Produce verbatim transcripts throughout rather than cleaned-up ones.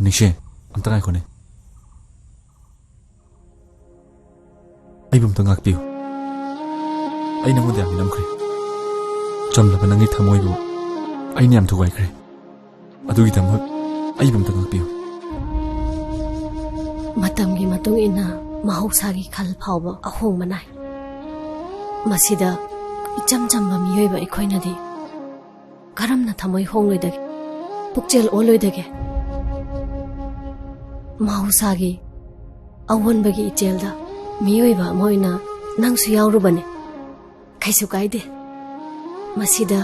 ꯅꯤꯡꯁꯤꯡ, ꯑꯝꯇ ꯉꯥꯏꯈꯣꯅꯦ꯫ ꯑꯩꯕꯨ ꯑꯝꯇ ꯉꯥꯛꯄꯤꯌꯨ꯫ ꯑꯩ ꯅꯉꯣꯟꯗ ꯌꯥꯝ ꯃꯤꯅꯝꯈ꯭ꯔꯦ꯫ ꯆꯝꯂꯕ ꯅꯪꯒꯤ ꯊꯃꯣꯏꯕꯨ ꯑꯩꯅ ꯌꯥꯝ ꯊꯨꯒꯥꯏꯈ꯭ꯔꯦ꯫ ꯑꯗꯨꯒꯤꯗꯃꯛ ꯑꯩꯕꯨ ꯑꯝꯇ ꯉꯥꯛꯄꯤꯌꯨ꯫ ꯃꯇꯝꯒꯤ ꯃꯇꯨꯡ ꯏꯟꯅ ꯃꯍꯧꯁꯥꯒꯤ ꯈꯜ ꯐꯥꯎꯕ ꯑꯍꯣꯡꯕ ꯅꯥꯏ꯫ ꯃꯁꯤꯗ ꯏꯆꯝ ꯆꯝꯕ ꯃꯤꯑꯣꯏꯕ ꯑꯩꯈꯣꯏꯅꯗꯤ ꯀꯔꯝꯅ ꯊꯃꯣꯏ ꯍꯣꯡꯂꯣꯏꯗꯒꯦ, ꯄꯨꯛꯆꯦꯜ ꯑꯣꯜꯂꯣꯏꯗꯒꯦ? ꯃꯍꯧꯁꯥꯒꯤ ꯑꯑꯣꯟꯕꯒꯤ ꯏꯆꯦꯜꯗ ꯃꯤꯑꯣꯏꯕ ꯑꯃ ꯑꯣꯏꯅ ꯅꯪꯁꯨ ꯌꯥꯎꯔꯨꯕꯅꯦ꯫ ꯀꯩꯁꯨ ꯀꯥꯏꯗꯦ꯫ ꯃꯁꯤꯗ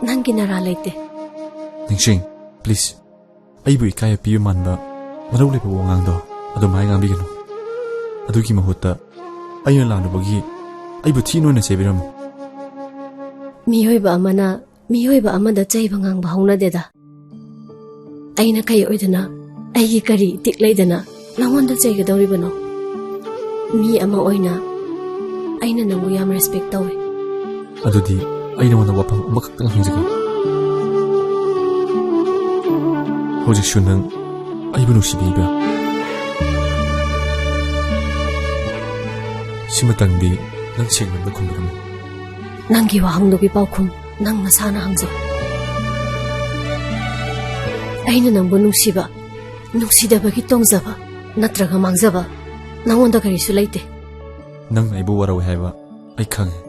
ꯅꯪꯒꯤ ꯅꯔꯥ ꯂꯩꯇꯦ꯫ ꯅꯤꯡꯁꯤꯡ, please꯫ ꯑꯩꯕꯨ ꯏꯀꯥꯏꯕ ꯄꯤꯕ ꯃꯥꯟꯕ ꯃꯔꯧ ꯂꯩꯕ ꯋꯥꯉꯥꯡꯗꯣ ꯑꯗꯨꯃꯥꯏꯅ ꯉꯥꯡꯕꯤꯒꯅꯨ꯫ ꯑꯗꯨꯒꯤ ꯃꯍꯨꯠꯇ ꯑꯩꯅ ꯂꯥꯜꯂꯨꯕꯒꯤ ꯑꯩꯕꯨ ꯊꯤꯅ ꯑꯣꯏꯅ ꯆꯩꯕꯤꯔꯝꯃꯨ꯫ ꯃꯤꯑꯣꯏꯕ ꯑꯃꯅ ꯃꯤꯑꯣꯏꯕ ꯑꯃꯗ ꯆꯩꯕ ꯉꯥꯡꯕ ꯍꯧꯅꯗꯦꯗ꯫ ꯑꯩꯅ ꯀꯩ ꯑꯣꯏꯗꯅ, ꯑꯩꯒꯤ ꯀꯔꯤ ꯏꯇꯤꯛ ꯂꯩꯗꯅ ꯅꯉꯣꯟꯗ ꯆꯩꯒꯗꯧꯔꯤꯕꯅꯣ? ꯃꯤ ꯑꯃ ꯑꯣꯏꯅ ꯑꯩꯅ ꯅꯪꯕꯨ ꯌꯥꯝ respect ꯇꯧꯏ꯫ ꯑꯗꯨꯗꯤ ꯑꯩ ꯅꯉꯣꯟꯗ ꯋꯥꯐꯝ ꯑꯃꯈꯛꯇꯪ ꯍꯪꯖꯒꯦ꯫ ꯍꯧꯖꯤꯛꯁꯨ ꯅꯪ ꯑꯩꯕꯨ ꯅꯨꯡꯁꯤꯕꯤꯕ꯭ꯔꯥ? ꯁꯤꯃꯇꯪꯗꯤ ꯅꯪ ꯁꯦꯡꯅ ꯑꯝꯇ ꯈꯨꯝꯕꯤꯔꯝꯃꯨ꯫ ꯅꯪꯒꯤ ꯋꯥꯍꯪꯗꯨꯒꯤ ꯄꯥꯎꯈꯨꯝ ꯅꯪ ꯅꯁꯥꯅ ꯍꯪꯖꯧ꯫ ꯑꯩꯅ ꯅꯪꯕꯨ ꯅꯨꯡꯁꯤꯕ, ꯅꯨꯡꯁꯤꯗꯕꯒꯤ ꯇꯣꯡꯖꯕ ꯅꯠꯇ꯭ꯔꯒ ꯃꯥꯡꯖꯕ ꯅꯉꯣꯟꯗ ꯀꯔꯤꯁꯨ ꯂꯩꯇꯦ꯫ ꯅꯪꯅ ꯑꯩꯕꯨ ꯋꯥꯔꯧꯏ ꯍꯥꯏꯕ ꯑꯩ ꯈꯪꯉꯤ꯫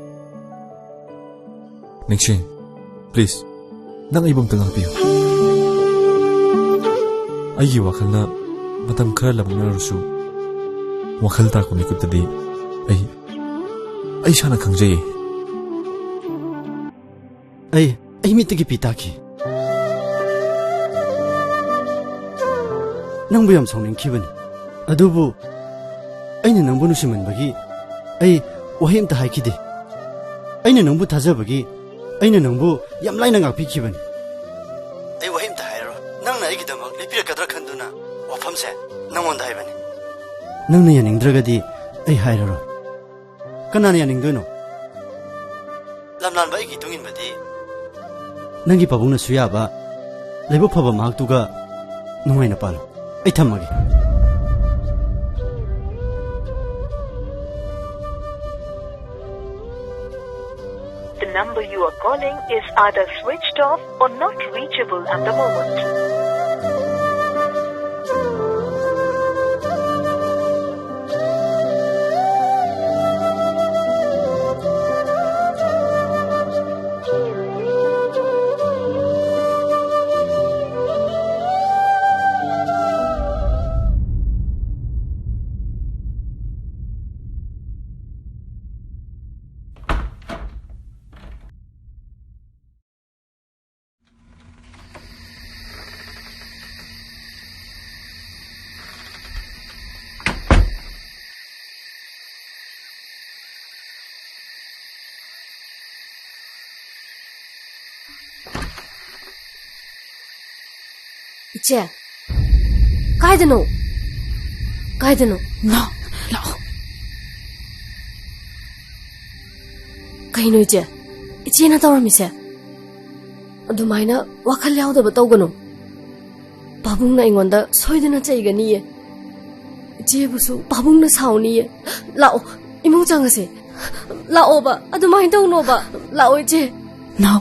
ꯅꯤꯡꯁꯤꯡ, please, ꯅꯪ ꯑꯩꯕꯨ ꯑꯝꯇ ꯉꯥꯛꯄꯤꯌꯨ꯫ ꯑꯩꯒꯤ ꯋꯥꯈꯜꯅ ꯃꯇꯝ ꯈꯔ ꯂꯥꯞꯅꯔꯁꯨ, ꯋꯥꯈꯜ ꯇꯥꯔꯛꯄ ꯃꯤꯀꯨꯞꯇꯗꯤ ꯑꯩ, ꯑꯩ ꯏꯁꯥꯅ ꯈꯪꯖꯩꯌꯦ꯫ ꯑꯩ, ꯑꯩ ꯃꯤꯠꯇꯒꯤ ꯄꯤ ꯇꯥꯈꯤ꯫ ꯅꯪꯕꯨ ꯌꯥꯝ ꯁꯥꯎꯅꯤꯡꯈꯤꯕꯅꯤ꯫ ꯑꯗꯨꯕꯨ ꯑꯩꯅ ꯅꯪꯕꯨ ꯅꯨꯡꯁꯤꯃꯟꯕꯒꯤ ꯑꯩ ꯋꯥꯍꯩ ꯑꯝꯇ ꯍꯥꯏꯈꯤꯗꯦ꯫ ꯑꯩꯅ ꯅꯪꯕꯨ ꯊꯥꯖꯕꯒꯤ ꯑꯩꯅ ꯅꯪꯕꯨ ꯌꯥꯝ ꯂꯥꯏꯅ ꯉꯥꯛꯄꯤꯈꯤꯕꯅꯤ꯫ ꯑꯩ ꯋꯥꯍꯩ ꯑꯝꯇ ꯍꯥꯏꯔꯔꯣꯏ꯫ ꯅꯪꯅ ꯑꯩꯒꯤꯗꯃꯛ ꯂꯦꯞꯄꯤꯔꯛꯀꯗ꯭ꯔꯥ ꯈꯟꯗꯨꯅ ꯋꯥꯐꯝꯁꯦ ꯅꯪꯉꯣꯟꯗ ꯍꯥꯏꯕꯅꯤ꯫ ꯅꯪꯅ ꯌꯥꯅꯤꯡꯗ꯭ꯔꯒꯗꯤ ꯑꯩ ꯍꯥꯏꯔꯔꯣꯏ꯫ ꯀꯅꯥꯅ ꯌꯥꯅꯤꯡꯗꯣꯏꯅꯣ? ꯂꯝꯂꯥꯟꯕ ꯑꯩꯒꯤ ꯏꯇꯨꯡ ꯏꯟꯕꯗꯤ ꯅꯪꯒꯤ ꯄꯥꯕꯨꯡꯅꯁꯨ ꯌꯥꯕ, ꯂꯥꯏꯕꯛ ꯐꯕ ꯃꯍꯥꯛꯇꯨꯒ ꯅꯨꯡꯉꯥꯏꯅ ꯄꯥꯜꯂꯨ꯫ ꯑꯩ ꯊꯝꯃꯒꯦ꯫ The number you are calling is either switched off or not reachable at the moment. ꯏꯆꯦ, ꯀꯥꯏꯗꯅꯣ? ꯀꯥꯏꯗꯅꯣ? ꯅꯥꯎ, ꯂꯥꯛꯑꯣ꯫ ꯀꯩꯅꯣ ꯏꯆꯦ? ꯏꯆꯦꯅ ꯇꯧꯔꯝꯃꯤꯁꯦ? ꯑꯗꯨꯃꯥꯏꯅ ꯋꯥꯈꯜ ꯌꯥꯎꯗꯕ ꯇꯧꯒꯅꯨ꯫ ꯄꯥꯕꯨꯡꯅ ꯑꯩꯉꯣꯟꯗ ꯁꯣꯏꯗꯅ ꯆꯩꯒꯅꯤꯌꯦ꯫ ꯏꯆꯦꯕꯨꯁꯨ ꯄꯥꯕꯨꯡꯅ ꯁꯥꯎꯅꯤꯌꯦ꯫ ꯂꯥꯛꯑꯣ, ꯏꯃꯨꯡ ꯆꯪꯉꯁꯦ꯫ ꯂꯥꯛꯑꯣꯕ, ꯑꯗꯨꯃꯥꯏꯅ ꯇꯧꯅꯣꯕ꯫ ꯂꯥꯛꯑꯣ ꯏꯆꯦ꯫ ꯅꯥꯎ,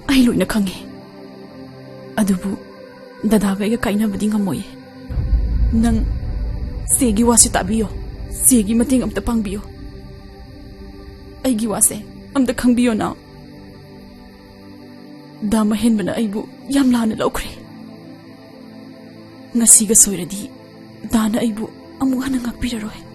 ꯑꯩ ꯂꯣꯏꯅ ꯈꯪꯉꯤ꯫ ꯑꯗꯨꯕꯨ ꯗꯗꯥꯒ ꯑꯩꯒ ꯀꯥꯏꯅꯕꯗꯤ ꯉꯝꯃꯣꯏꯌꯦ꯫ ꯅꯪ ꯆꯦꯒꯤ ꯋꯥꯁꯦ ꯇꯥꯕꯤꯌꯣ꯫ ꯆꯦꯒꯤ ꯃꯇꯦꯡ ꯑꯝꯇ ꯄꯥꯡꯕꯤꯌꯣ꯫ ꯑꯩꯒꯤ ꯋꯥꯁꯦ ꯑꯝꯇ ꯈꯪꯕꯤꯌꯣ ꯅꯥꯎ꯫ ꯗꯥ ꯃꯍꯦꯟꯕꯅ ꯑꯩꯕꯨ ꯌꯥꯝ ꯂꯥꯟꯅ ꯂꯧꯈ꯭ꯔꯦ꯫ ꯉꯁꯤꯒ ꯁꯣꯏꯔꯗꯤ ꯗꯥꯅ ꯑꯩꯕꯨ ꯑꯃꯨꯛ ꯍꯟꯅ ꯉꯥꯛꯄꯤꯔꯔꯣꯏ꯫